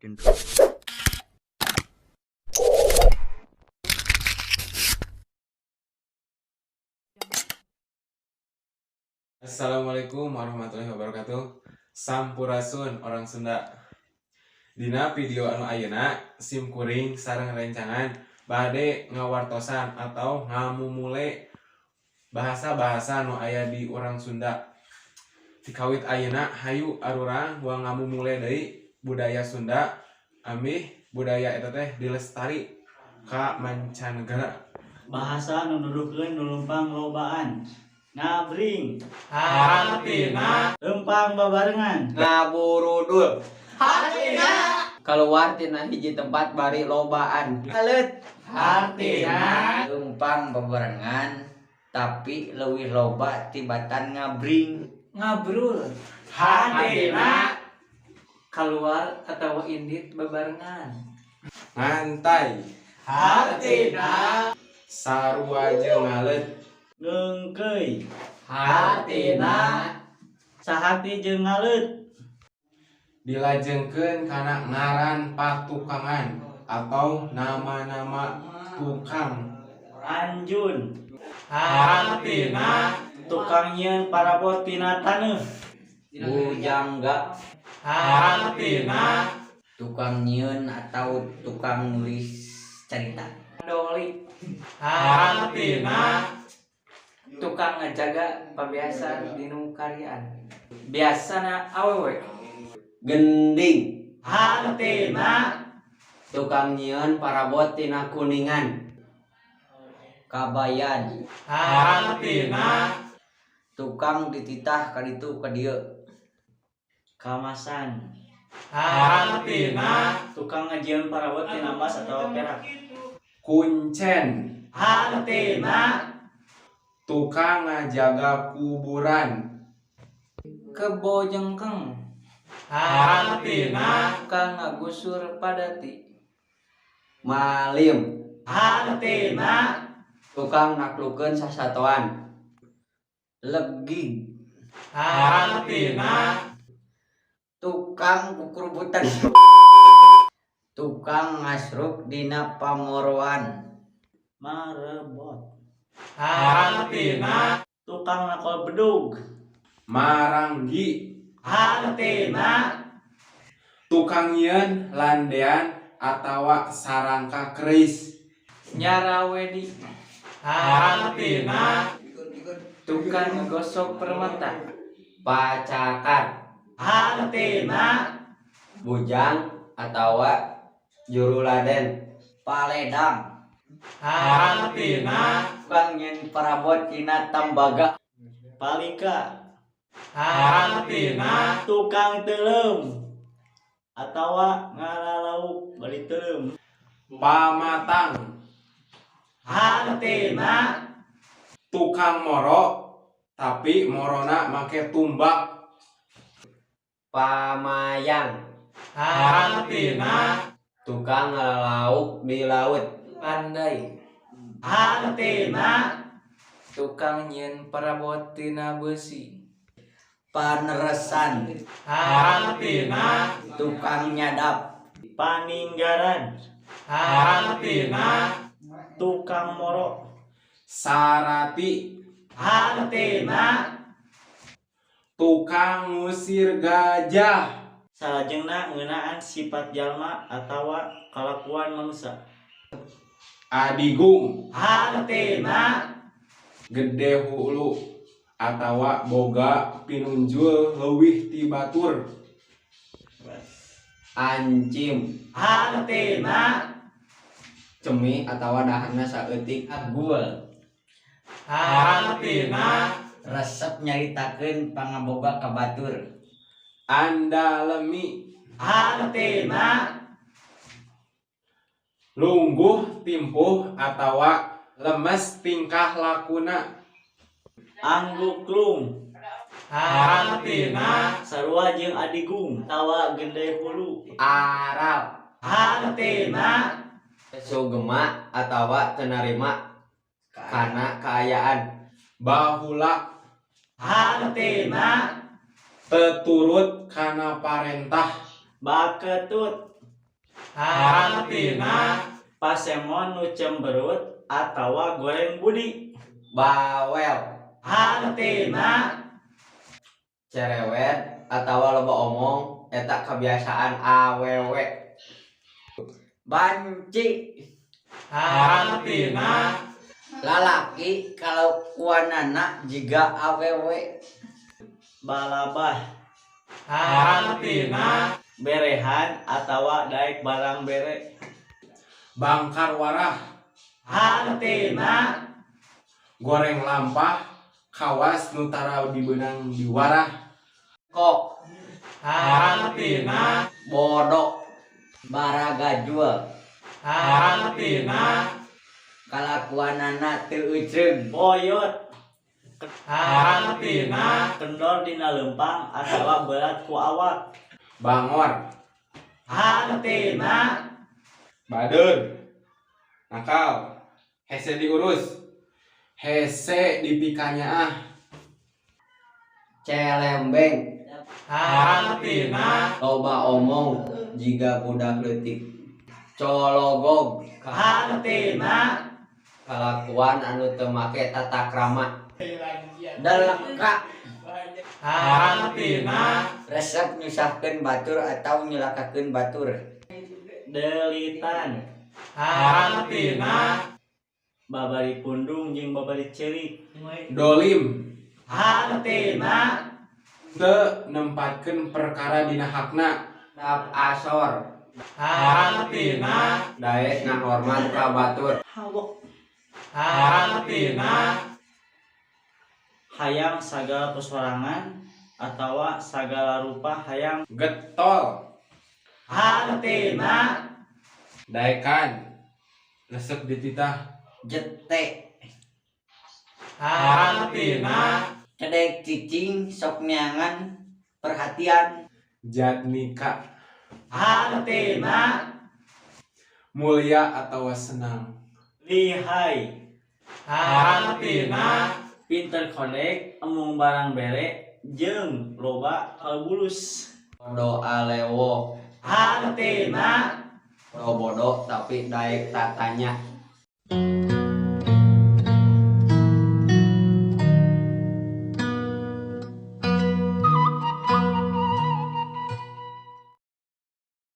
Intro. Assalamualaikum warahmatullahi wabarakatuh. Sampurasun, orang Sunda. Dina video anu ayeuna, sim kuring sareng rencangan bade ngawartosan atau ngamumule bahasa-bahasa nu aya di urang Sunda. Tikawit ayeuna, hayu arurang uang ngamumule deui budaya Sunda, amih budaya eta teh dilestari ka mancanegara. Bahasa nu nuduhkeun nu leumpang lobaan. Ngabring. Hartina. Leumpang babarengan. Ngaburudul. Hartina. Keluar tina hiji tempat bari lobaan. Alet. Hartina. Leumpang babarengan, tapi leuwih loba tibatan ngabring. Ngabrul. Hartina. Keluar atau indit bebarengan. Ngantai. Hartina. Sarua jeung ngaleut. Ngeungkeuy. Hartina. Sahati jeung ngaleut. Dilajengkeun kana ngaran patukangan atau nama-nama tukang. Anjun. Hartina. Tukang nyieun parabot tina taneuh. Bujangga. Hartina. Tukang nyieun atau tukang nulis cerita. Doli. Hartina. Tukang ngajaga pabeasan dinu karyaan, biasana awewe. Gending. Hartina. Tukang nyieun parabot tina kuningan. Kabayan. Hartina. Tukang dititah kaditu ka dieu. Kamasan. Hartina. Tukang ngajieun parabot tina emas atau perak. Kuncen. Hartina. Tukang ngajaga kuburan. Kebo jengkeng. Hartina. Tukang ngagusur padati. Malim. Hartina. Tukang naklukeun sasatoan. Legig. Hartina. Tukang kukurubutan. Tukang ngasruk dina pamoroan. Marebot. Hartina. Tukang nakol bedug. Maranggi. Hartina. Tukang nyieun landean atawa sarangka keris. Nyarawedi. Hartina. Tukang ngegosok permata. Pacakar. Hartina. Bujang atawa juruladen. Paledang. Hartina. Tukang nyieun parabot tina tembaga. Palika. Hartina. Tukang teuleum atawa ngalalauk bari teuleum. Pamatang. Hartina. Tukang moro, tapi morona make tumbak. Pamayang. Hartina. Tukang ngalalauk di laut. Pandai. Hartina. Tukang nyieun parabot tina besi. Paneresan. Hartina. Tukang nyadap. Paninggaran. Hartina. Tukang moro. Sarati. Hartina. Tukang ngusir gajah. Salajengna ngeunaan sifat jalma atawa kalakuan manusia. Adigung. Hartina. Gede hulu atawa boga pinunjul leuwih ti batur. Ancim. Hartina. Cemi atawa daharna saeutik. Agul. Hartina. Resep nyaritakeun pangaboga ka batur. Andalemi. Hartina. Lungguh timpuh atawa lemes tingkah lakuna. Angguklung. Hartina. Sarua jeung adigung atawa gede hulu. Aral. Hartina. Sugema atawa teu narima kana kaayaan. Bahula. Hartina. Teu turut kana parentah. Baketut. Hartina. Pasemon nu cemberut atawa goreng budi. Bawel. Hartina. Cerewet atawa loba omong eta kebiasaan awewe. Banci. Hartina. Lalaki kalakuanana jiga awewe. Balabah. Hartina. Berehan atawa daek barang bere. Bangkar warah. Hartina. Goreng lampah kawas nu tara dibeunang diwarah. Kok. Hartina. Bodoh. Baragajul. Hartina. Kalakuanana teu euceung. Boyot. Hartina. Kendor dina leumpang atawa berat ku awak. Bangor. Hartina. Bader. Nakal. Hese diurus. Hese dipikanyaah. Celembeng. Hartina. Loba omong jiga budak leutik. Cologog. Hartina. Kalakuan anu teu make tata krama. Daleka. Hartina. Resep nyusahkeun batur atau nyelakakeun batur. Delitan. Hartina. Babari pundung jeung babari ceurik. Dolim. Hartina. Teu nempatkeun perkara dina hakna. Dap asor. Hartina. Daek ngahormat ka batur. Hawok. Hartina. Hayang sagala kusorangan atawa sagala rupa hayang. Getol. Hartina. Daekan. Resep dititah. Jete. Hartina. Cedek cicing sok neangan perhatian. Jatmika. Hartina. Mulia atau senang. Lihai. Hartina. Pinter kodek embung barang bere jeung loba kalbulus. Doa lewo. Hartina. Bodoh tapi daek tatanya.